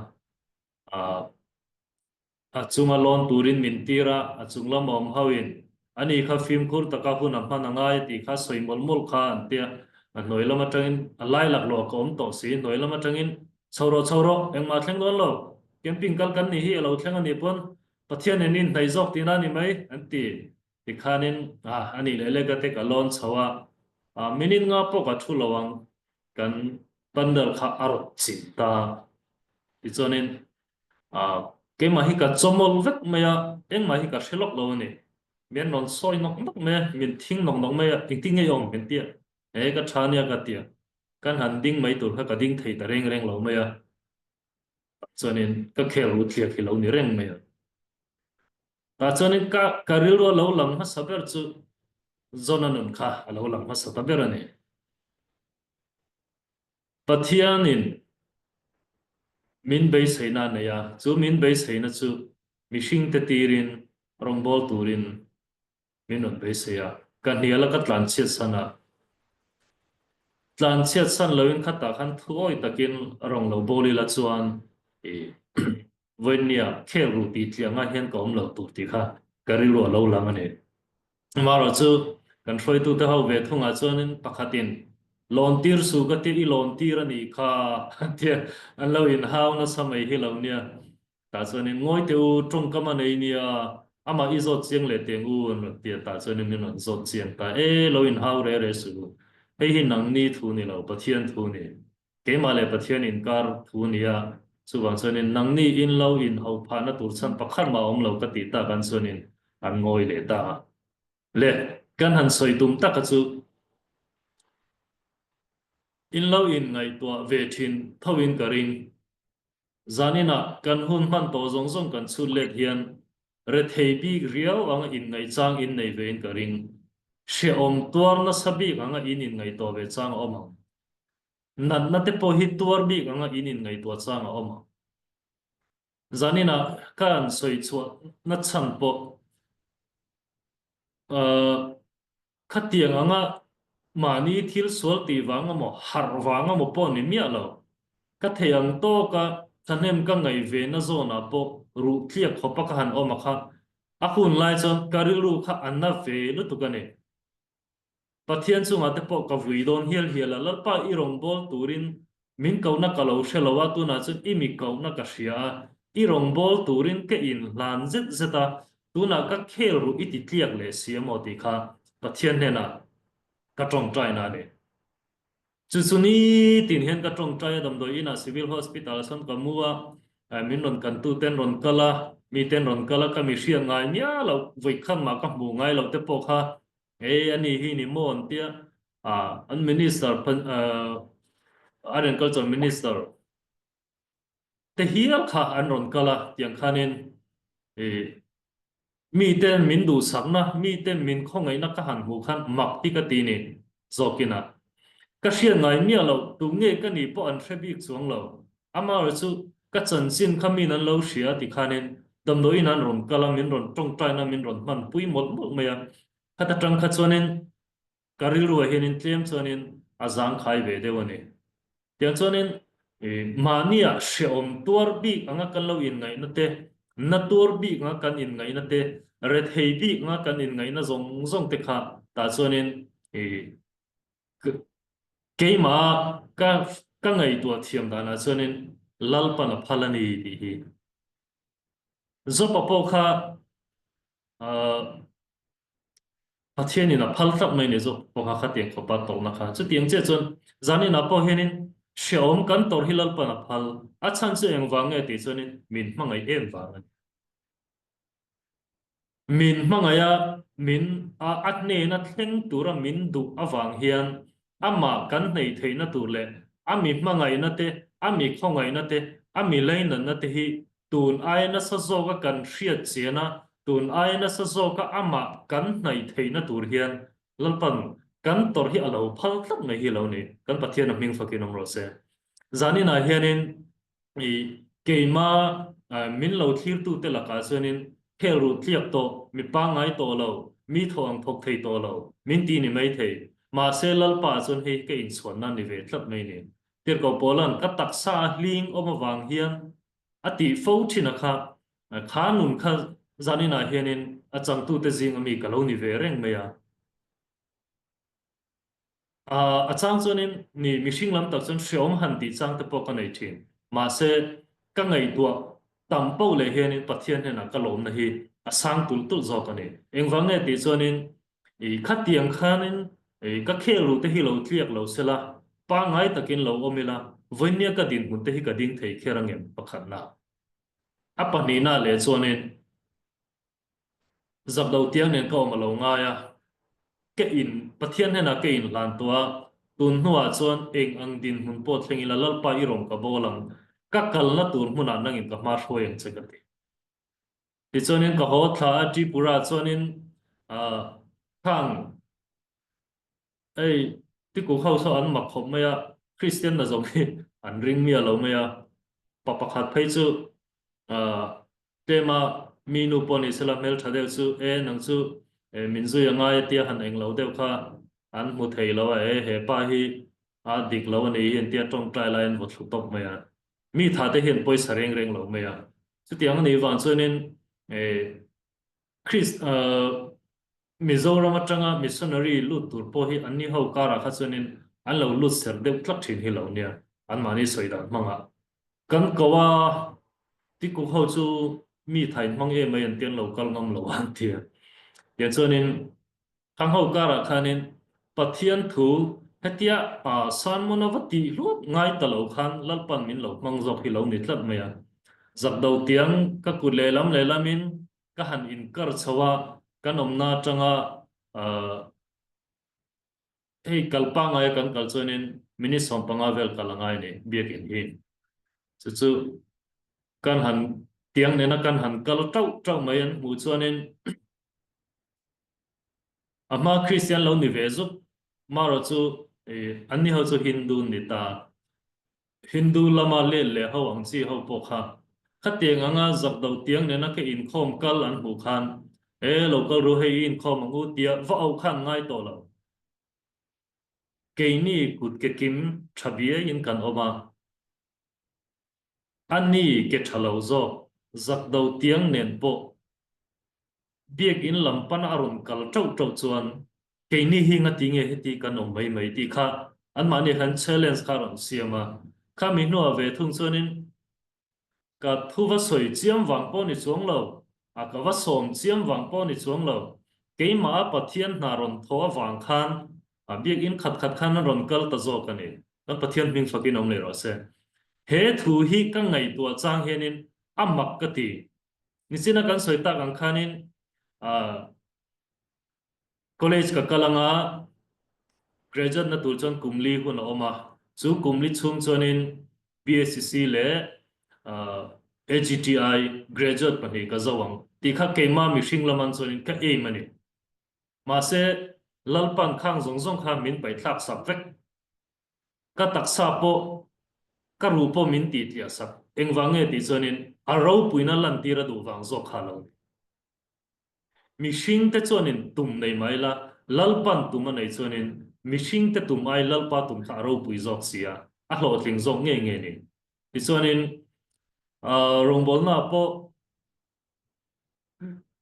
A chunga lawn turin min tir a, a chung lam awm hauhin ani kha fimkhur taka hun a hman a ngai a tih kha sawi mawlh mawlh kha an tia. A hnuai lam atangin a lai laklawh ka awm tawh si, hnuai lam atangin chho rawh chho rawh, engmah thleng dawn lo, camping kal kan nih hi a lo thleng a nih pawn Pathian nen in hnaih zawk tihna a ni mai an ti. Tikhanin a nih leh leh ka te ka lawn chho a, minute nga pawh ka thu lo ang, kan pandal kha a rawt chim ta. Tichuanin Keimah hi ka chawmawlh vek mai a, engmah hi ka hre lawk lo a ni. Min rawn sawi nawk nawk mai a, min thing nawk nawk mai a, engtin nge i awm min ti a, he ka tha nia ka ti a, kan han ding mai tur kha ka ding thei ta reng reng lo mai a, chuanin ka khel ru thliak hi lo ni reng mai a. Tah chuanin ka ka rilru a lo lang hmasa ber chu John-a nun kha a lo lang hmasa ta ber a ni. Pathianin min beiseina a nei a, chu min beiseina chu mihringte tirin rawngbâwl turin min rawn beisei a. Ka hnial a, ka tlanchhiat san a. Tlanchhiat san loin khatah khan thuawi takin rawn lo bawl ila chuan i vawinia khel ru tih tliah ngai hian ka awm lo tur tih kha ka rilru a lo lang a ni. Amaherawh chu kan hruaitute ho ve thungah chuanin pakhatin lawn tir su ka tia i lawn tir a nih kha an tia an lo inhau nasa mai hi lo nia. Tah chuanin ngawi teh u tawngkam a nei nia amah i zawt chiang leh teng u an rawn tia tah chuanin min rawn zawt chiang ta e lo inhau re re suh u hei hi nangni thu ni lo Pathian thu ni. Keimah leh Pathian inkar thu nia, chuvang chuanin nangni in lo inho phahna tur chhan pakhat mah a awm lo ka tih tak an chuanin an ngawi leh ta a. Le, kan han sawi tum taka chu in lo inngaihtuah ve thin thoin ka ring. Zaninah kan hun hman tawh zawng zawng kan chhut let hian rethei bik riau anga inngaihchang in nei vein ka ring. Hrehawm tuar nasa bik anga in inngaihtuah ve chang a awm ang. Natna te pawh hi tuar bik anga in inngaihtuah chang a awm ang. Zaninah ka an sawi chhuah na chhan pawh khatiang anga mahni thil sual tih vang emaw harh vang emaw pawh ni miah lo. Ka thei ang tawka thahnem ka ngaih ve na zawnah pawh ruh tliak khawpa ka han awm a kha a hun lai chuan ka rilru kha a na ve lutuk a ni. Pathian chungah te pawh ka vui dawn hial hial a, Lalpa i rawngbâwl turin min kohna ka lo hre lo a, tunah chuan i mi kohna ka hria a, i rawngbâwl turin ka inhlan zet zet a, tunah ka khel ruh i ti tliak leh si a maw tih kha Pathian hnenah ka tawngtaina a ni. Chu chu nitin hian ka tawngtai a, damdawi inah Civil Hospital ah sawn ka mu a, min rawn kantu ten rawn kal a, mi ten rawn kal a, ka mi hriat ngai miah loh, vawikhat mah ka hmuh ngai loh te pawh kha Hei a ni hi ni maw an tia, an minister agriculture minister te hial kha an rawn kal a, tiang khanin miten min duhsakna, miten min khawngaihna ka han hmuh khan mak hi ka ti ni. Zawkin a. Ka hriat ngai miah loh, tu nge ka nih pawh an hre bik chuang lo. Amaherawh chu ka chanchin kha min an lo hria ti khanin damdawiin an rawn kal a, min rawn tawngtaina min rawn hman pui mawlh mawlh mai a. Khata tang kha chuanin ka rilruah hianin tlem chuanin a zangkhai ve deuh a ni. Tiang chuanin mahnia hrehawm tuar bik anga kan lo inngaihna te, na tuar bik anga kan inngaihna te, rethei bik anga kan inngaihna zawng zawng te kha tah chuanin keimah ka ka ngaihtuah thiam danah chuanin Lalpan a phal a ni tih hi. Jopa pawh kha Pathianin a phal tlat mai ni chu pawh kha khatiang khawpa tawrhna kha. Chutiang chiah chuan zaninah pawh hianin hrehawm kan tawrh hi Lalpan a phal. A chhan chu engvang nge tih chuanin min hmangaih em vang a ni. Min hmangaih a, min a a hnena thleng tura min duh avang hian amah kan hneih theihna tur leh a mi hmangaihna te, a mi khawngaihna te, a mi leinatna te hi Tun aia nasa zawka kan hriat chian a, tun aia nasa zawka amah kan hnaih theihna tur hian Lalpan kan tawrh hi a lo phal tlat mai hi lo ni. Kan Pathian a hming fakin awm rawh se. Zaninah hianin i keima min lo thlirtute lakah chuanin khel ruh tliak tawh, mi pangngai tawh lo, mi thaw ang thawk thei tawh lo, min ti ni mai thei. Mahse Lalpa chuan hei hi ka inchhuanna ni ve tlat mai ni. Tirhkoh Paula'n ka taksa a hling awm avang hian A tih fo thin a kha, kha nun kha zaninah hianin a changtute zing ami ka lo ni ve reng mai a. A chang chuanin ni mihring lam tak chuan hreawm han tih chang te pawh ka nei thin. Mahse, ka ngaihtuah tam poh leh hianin Pathian hnenah ka lawmna hi a sang tulh tulh zawk a ni. Engvang nge tih chuanin I khatiang khanin ka khel ruh te hi lo tliak lo sela, pangngai takin lo awm ila, vawinia ka dinhmun te hi ka ding thei kher angem pakhatna. A pahnihna leh chuanin zak lo tiang nen ka awm a lo ngai a, ka in Pathian hnenah ka inhlan tawh a, tun hnuah chuan eng ang dinhmun pawh thleng ila Lalpa i rawn ka bawl ang, ka kalna tur hmunah nangin ka hma hruai ang che ka ti. Tichuanin ka haw thla a Tripura chuanin khang hei Tikuk ho saw an mak khawp mai a, Kristian na zawng hi an ring miah lo mai a, pa pakhat phei chu tlema mi nu pawh ni sela hmeltha deuh chu e nang chu min zui a ngai a tia han eng lo deuh kha an hmu thei lo a, e he pa hi a dik lo a ni hi an tia tawngtai lai an vaw thlu tawp mai a. Mi tha te hian pawisa reng reng lo mai a. Chutiang a nih vang chuanin Christ Mizoram atanga missionary lut tur pawh hi anni ho karah kha chuanin an lo lut ser deuh tlat thin hi lo nia, anmahni sawi dan hmangah. Kan ko a, Tikuk ho chu mi tha in hmang em mai an ti an lo kal ngam lo a an ti a. Tiang chuanin Thang ho karah khanin Pathian thu hetia sermon a va tih hluat ngai ta lo khan Lalpan min lo hmang zawk hi lo ni tlat mai a. Zakdo tiang ka kut lehlam lehlamin ka han inkar chho a, kan awmna atanga hei kal pangaia kan kal chuanin minute 15 vel kal a ngai a ni biakin hi. Chu chu kan han tiang nena kan han kal tauh tauh mai an hmuh chuanin A hma Kristian lo ni ve zuk marawh chu anni ho chu Hindu ni ta. Hindu lama let leh ho ang chi ho pawh kha khatiang anga zakdo tiang nena ka inkhawm kal an hmuh khan e lo kal ru hei i inkhawm ang u tia va auh khan ngai tawh lo. Keini kut ke kim tha biaiin kan awm a. A ni ke tha lo zawk zakdo tiang nen pawh Biakinn lam pana a rawn kal teuh teuh chuan keini hi ngati nge heti kan awm mai mai tih kha anmahni khan challenge kha a rawn siam a. Khami hnuah ve thung chuanin ka thu va sawi chiam vang pawh ni chuang lo, a ka va sawm chiam vang pawh ni chuang lo, keimah a Pathian hna rawn thaw avang khan a biakinn khat khat khan an rawn kal ta zawk a ni. Kan Pathian hming fakin awm leh rawh se. He thu hi ka ngaihtuah chang hianin a mak ka ti. Nichina kan sawi tak ang khanin college ka kal anga graduate na tur chuan kum li hun a awm a, chu kum li chhung chuanin BSCC leh AGTI graduate pahnih ka zo ang tih kha keimah mihring laman chuanin ka aim a ni. Mahse. Lalpan khang zawng zawng kha min paihthlak sak vek. Ka taksa pawh, ka ruh pawh min tih tliah sak. Engvang nge tih chuanin a ropuina lantir a duh vang zawk kha lo ni. Mihringte chuanin tum nei mai la, Lalpan tum a nei chuanin mihringte tum ai Lalpa tum kha a ropui zawk si a, a hlawhtling zawk ngei ngei ni. Tichuanin rawngbawlnaah pawh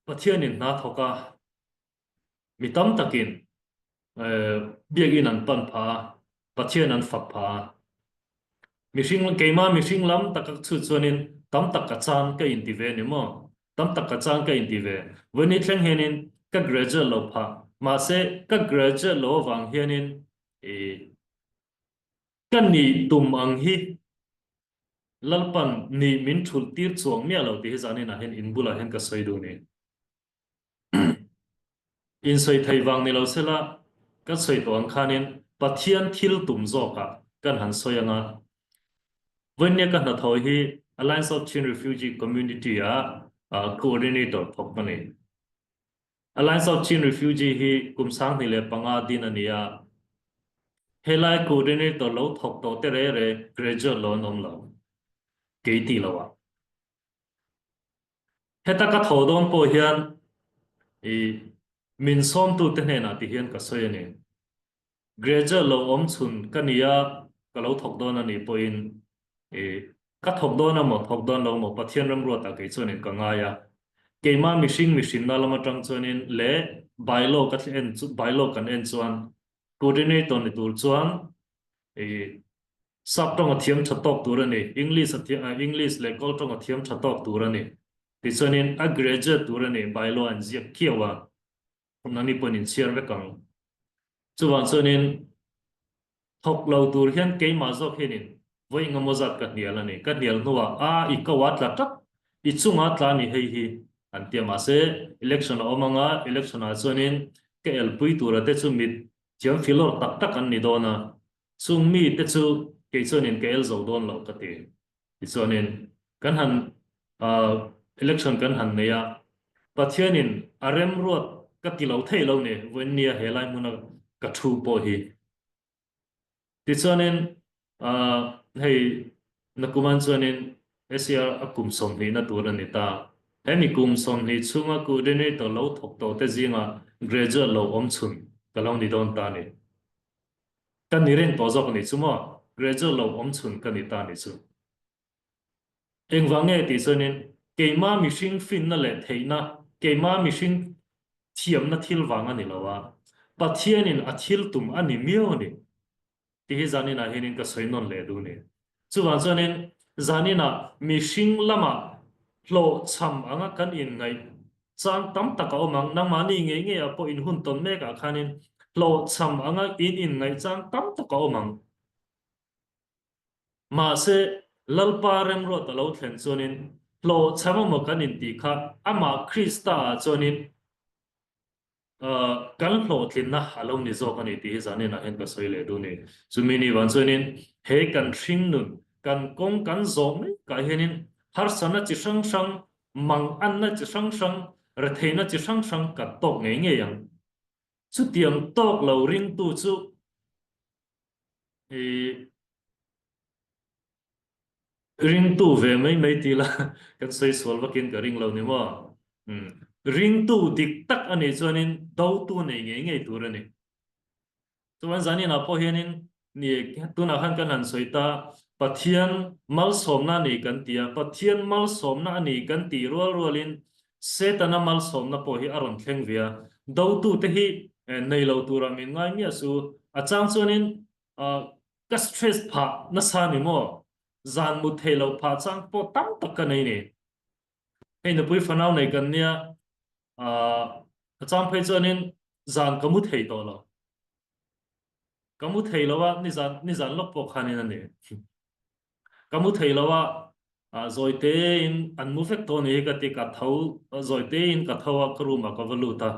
Pathianin hna thawk a, mi tam takin biakinn an pan phah a, Pathian an fak phah a. Mihring, keimah mihring lam taka chhut chuanin tam tak ka chan ka inti ve ni maw? Tam tak ka chan ka inti ve. Vawiin thleng hianin ka graduate lo phah. Mahse, ka graduate lo avang hianin i ka nih tum ang hi Lalpan nih min thulh tir chuang miah lo tih hi zaninah hian in bulah hian ka sawi duh ni. Insawi thei vang ni lo sela, kan sawi tawh ang khanin Pathian thil tum zawkah kan han sawi ang a. Vawinia ka hnathawh hi Alliance of Chin Refugee Community-ah Coordinator thawk ka ni. Alliance of Chin Refugee hi kum 2005 din a ni a. Helai Coordinator lo thawk tawh te re re graduate lo an awm lo, kei tih loah. Heta ka tho dawn pawh hian i min sawmtute hnenah ti hian ka sawi a ni. Graduate lo awm chhun ka ni a, ka lo thawk dawn a nih pawhin i ka thawk dawn a maw, thawk dawn lo maw Pathian remruatah kei chuanin ka ngai a. Keimah mihring mihrinna lam atang chuanin leh bylaw ka en bylaw kan en chuan coordinator ni tur chuan i Sap tawng a thiam tha tawk tur a ni, English a thiam, English leh Kawl tawng a thiam tha tawk tur a ni. Tichuanin a graduate tur a ni, bylaw an ziak khiau a, nangni pawhin in chhiar vek ang. Chuvang chuanin thawk lo tur hian keimah zawk hianin vawi engemaw zat ka hnial a ni. Ka hnial hnuah a i ko a tla tap, i chunga tla a ni hei hi an ti a, mahse election a awm anga election ah chuanin ka elpui tura te chu mit thiam filawr tak tak an ni dawn a, Chung mite chu kei chuanin ka el zo dawn lo ka ti. Tichuanin kan han election kan han nei a, Pathianin a remruat ka ti lo thei lo ni, vawiinnia he lai hmuna ka thu pawh hi. Tichuanin hei nakuman chuanin SCR a kum sawmhnihna tur a ni ta. Hemi kum 20 chhunga coordinator lo thawk tawh te zingah graduate lo awm chhun ka lo ni dawn ta ni. Ka ni reng tawh zawk a nih chu maw? Graduate lo awm chhun ka ni ta a nih chu. Engvang nge tih chuanin keimah mihring finna leh theihna, keimah mihring thiamna thil vang a ni lo a, Pathianin a thil tum a ni miau a ni tih hi zaninah hianin ka sawi nawn leh duh a ni. Chuvang chuanin zaninah mihring lamah hlawhchham anga kan inngaih Chang tam tak a awm ang, nangmahni ngei ngeiah pawh in hun tawn mekah khanin hlawhchham anga in inngaih chang tam tak a awm ang. Mahse, Lalpa remruat a lo thlen chuanin hlawhchham emaw kan intih kha amah Krista-ah chuanin Kan hlawhtlinna a lo ni zawk a ni tih hi zaninah hian ka sawi leh duh a ni. Chumi ni vang chuanin he kan hring nun, kan kawng kan zawh mekah hianin harsatna chi hrang hrang, manganna chi hrang hrang, retheihna chi hrang hrang kan tawk ngei ngei ang. Chutiang tawk lo ringtu chu i Ringtu ve mai mai ti la kan sawi sual vakin ka ring lo ni maw? Umm ringtu dik tak a nih chuanin dotu nei ngei ngei tur a ni. Chuan zaninah pawh hianin ni tunah khan kan han sawi ta Pathian malsawmna a ni kan ti a, Pathian malsawmna a ni kan tih rual rualin Setana malsawmna pawh hi a rawn thleng ve a, dotute hi nei lo tura min ngai miah su. A chang chuanin Ka stress phah nasa ni maw? Zan mut thei lo phah chang pawh tam tak ka nei ni. Hei nupui fanau nei kan nia, a chang phei chuanin zan ka mu thei tawh lo. Ka mu thei lo a, nizan nizan lawk pawh khanin a ni. Ka mu thei lo a, zawi tein an mu vek tawh ni hi ka ti, ka tho, zawi tein ka tho a, ka room ah ka va lut a.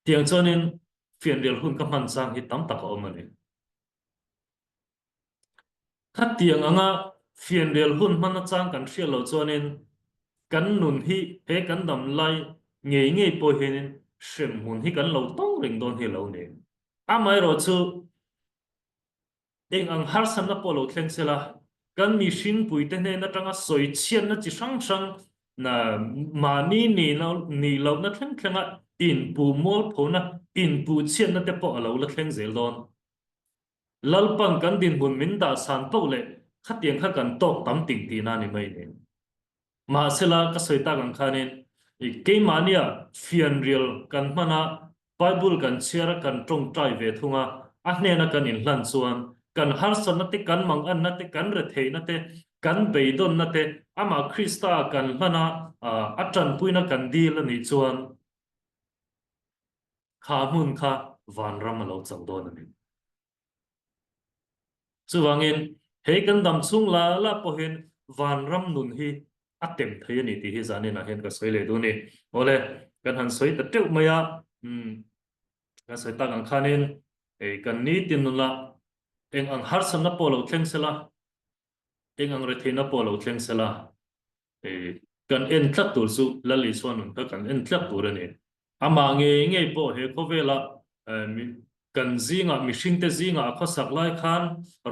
Tiang chuanin fianrial hun ka hman chang hi tam tak a awm a ni. Khatiang anga fianrial hun hman achang kan hriat loh chuanin kan nun hi he kan dam lai ngei ngei pawh hianin hremhmun hi kan lo tawng reng dawn hi a lo ni. Amaherawhchu, Eng ang harsatna pawh lo thleng se la, kan mihringpuite hnen atanga sawi chhiatna chi hrang hrang mahni nih lohna thleng thlenga inpuh mualphona, inpuh chhiatna te pawh a lo la thleng zel dawn. Lalpan kan dinhmun min dah san poh leh khatiang kha kan tawk tam ting tihna a ni mai ni. Mahsela, ka sawi tak ang khanin keimahnia fianrial kan hman a, Bible kan chhiar a, kan tawngtai ve thung a, a hnena kan inhlan chuan kan harsatna te, kan manganna te, kan retheihna te, kan beidawnna te amah Krista kan hlan a, a tanpuina kan dil a nih chuan kha hmun kha vanram a lo chang dawn a ni. Chuvangin, hei kan dam chhung la la pawhin vanram nun hi a tem thei a ni tih hi zaninah hian ka sawi leh duh a ni. Awle, kan han sawi ta teuh mai a, umm, kan sawi tak ang khanin hei kan nitin nunah eng ang harsatna pawh lo thleng sela, eng ang retheihna pawh lo thleng sela, hei kan en tlat tur chu Lal Isua nun kha kan en tlat tur a ni. Amah ngei ngei pawh he khawvela kan zingah mihringte zingah a khawsak lai khan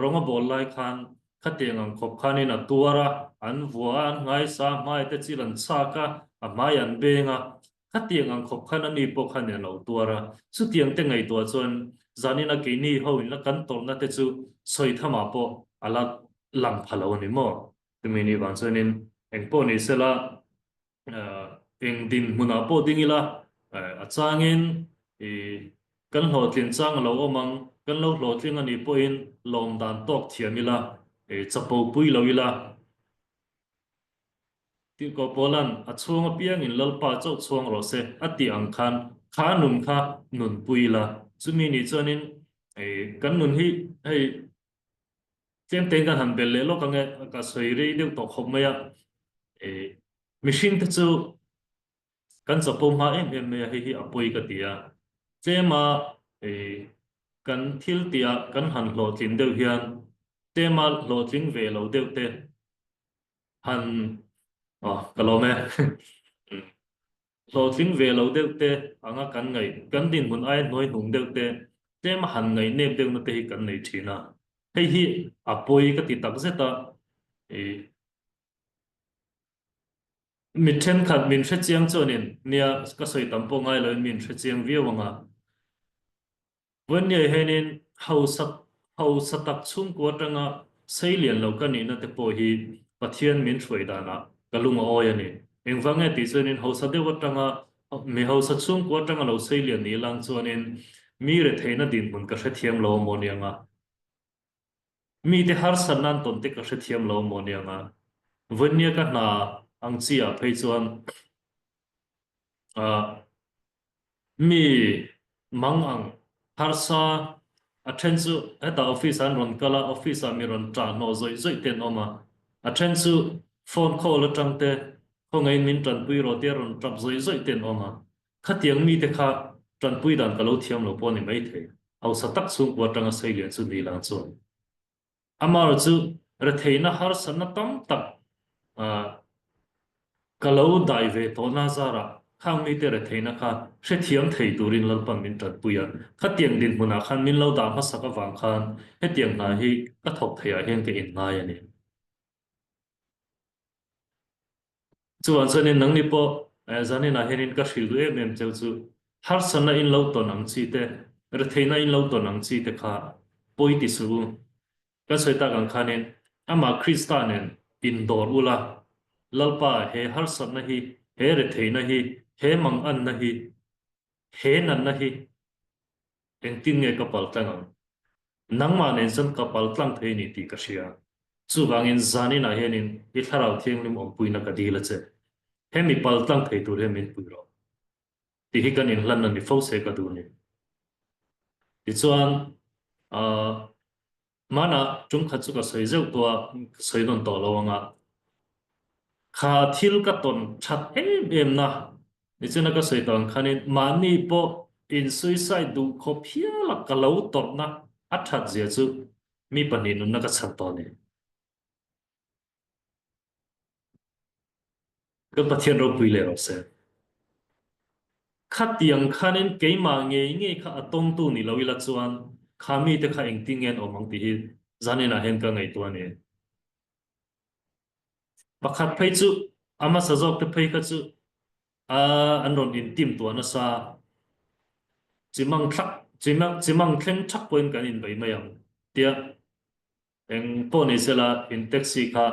rawng a bawl lai khan khatiang ang khawp khanin a tuar a, an vua a, an nghaisa a, hmai te chil an chhak a, a hmai an beng a, khatiang ang khawp khan ani pawh khanin a lo tuar a. Chutiang te ngaihtuah chuan zanina keini ho in la kan tawrhna te chu sawi thamah pawh a la lang pha lo a ni maw? Chumi ni vang chuanin engpawh ni sela Eng dinhmunah pawh ding ila, a changin kan hlawhtlin chang a lo awm ang, kan lo hlawhtling a nih pawhin lawm dan tawk thiam ila, chapo pui lo ila. Tirhkoh Paula'n a chhuang apiangin Lalpa chauh chhuang rawh se a tih ang khan kha nun kha nunpui ila. Chumi nih chuanin kan nun hi hei Tlem tein kan han bel leh lawk ang e, ka sawi rei deuh tawh khawp mai a. Mihring te chu kan chapo hma em em mai a, hei hi a pawi ka ti a. Tlema kan thil tihah kan han hlawhtlin deuh hian tlema hlawhtling ve lo deuh te han, aw ka lawm e. Hlawhtling ve lo deuh te anga kan ngaih, kan dinhmun aia hnuai hnung deuh te, tlem a han ngaih nep deuhna te hi kan nei thin a. Hei hi a pawi ka ti tak zet a, ih mi thenkhat min hrechiang chuanin nia ka sawi tam pawh ngai loin min hrechiang viau ang a. Vawinia hianin hausa hausa tak chhungkua atanga sei lian lo ka nihna te pawh hi Pathian min hruai danah ka lung a awi a ni. Engvang nge tih chuanin hausa deuh atanga mi hausa chhungkua atanga lo sei lian ni lang chuanin mi retheihna dinhmun ka hrethiam lo a maw niang a. Mite harsatna an tawn te ka hrethiam lo a maw niang a. Vawinia ka hna ang chi ah phei chuan ah Mi mang ang harsa a then chu hetah office ah an rawn kal a, office ah mi rawn ṭah hnawh zawih zawih te an awm a, a then chu phone call aṭang te khawngaihin min ṭanpui rawh tia rawn ṭap zawih zawih te an awm a, khatiang mite kha ṭanpui dan ka lo thiam lo pawh a ni maithei, hausa tak chhungkua aṭanga sei lian chu ni lang chuan. Amaherawh chu retheihna harsatna tam tak ka lo dai ve tawhna zarah khang mite retheihna kha hrethiam thei turin Lalpan min tanpui a. Khatiang dinhmunah khan min lo dah hmasak avang khan hetiang hna hi ka thawk theiah hian ka inngai a ni. Chuvang chuanin nangni pawh zaninah hianin ka hrilh duh em em cheu chu harsatna in lo tawn ang chi te, retheihna in lo tawn ang chi te kha pawi ti suh u. Kan sawi tak ang khanin amah Krista nen indawr ula, Lalpa he harsatna hi, he retheihna hi, he manganna hi, he natna hi Engtin nge ka pal tlang ang? Nangmah nen chuan ka pal tlang thei a ni tih ka hria. Chuvangin zaninah hianin i Thlarau Thianghlim awmpuina ka dil a che. Hemi pal tlang thei tur hian min pui rawh. Tih hi kan inhlanna ni fo se ka duh a ni. Tichuan, aah. Hmanah tum khat chu ka sawi zeuh tawh a, ka sawi nawn tawh lo ang a. Kha thil ka tawn that em em na, nichina ka sawi tawh ang khanin mahni pawh in suicide duh khawp hial a ka lo tawrhna a that zia chu mi pahnih nunna ka chhan tawh a ni. Kan Pathian ropui leh rawh se. Khatiang khanin keimah ngei ngei kha a tawngtu ni lo ila chuan kha mite kha engtin nge an awm ang tih hi zaninah hian ka ngaihtuah a ni. Pakhat phei chu a hmasa zawk te phei kha chu a an rawn intim tuah nasa. Chimang thlak chimang chimang thleng thak pawhin kan inbei mai ang tia eng pawh ni sela in taxi kha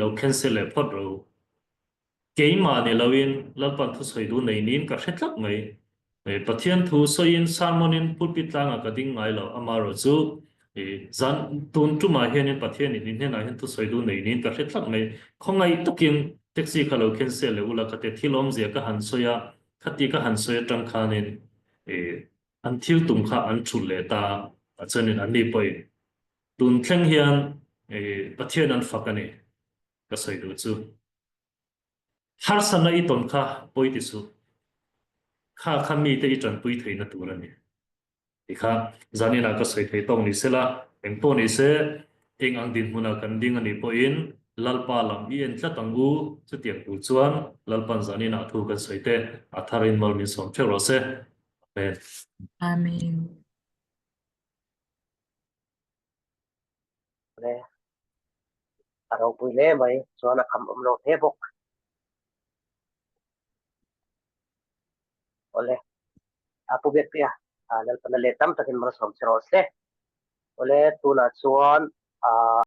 lo cancel leh phawt ro. Keimah ni loin Lalpan thusawi duh nei niin ka hre tlat mai. Pathian thu sawiin sermon-in pulpit tlangah ka ding ngai lo, amaherawh chu zan tun tumah hianin Pathianin in hnenah hian thusawi duh nei niin ka hre tlat mai. Khawngaih takin taxi kha lo cancel leh ula ka ti a, thil awmzia ka han sawi a, khati ka han sawi atang khanin an thil tum kha an thulh leh ta a, chuanin anni pawhin tun thleng hian Pathian an fak a ni ka sawi duh chu. Harsatna i tawn kha pawi ti suh. Kha kha mite i tanpui theihna tur a ni. Ti kha zaninah ka sawi thei tawk ni sela, eng pawh ni se, eng ang dinhmunah kan ding a nih pawhin Lalpa lam i en tlat ang u, chutiang tur chuan Lalpan zaninah thu kan sawi te a tharin mal min sawm theuh rawh se. Amen. Amen. Le a ropui hle mai chuan a kham awm lo hle bawk. Awle a pu biak pia a lalpana leh tam takin malsawm che rawh se. Awle tunah chuan a.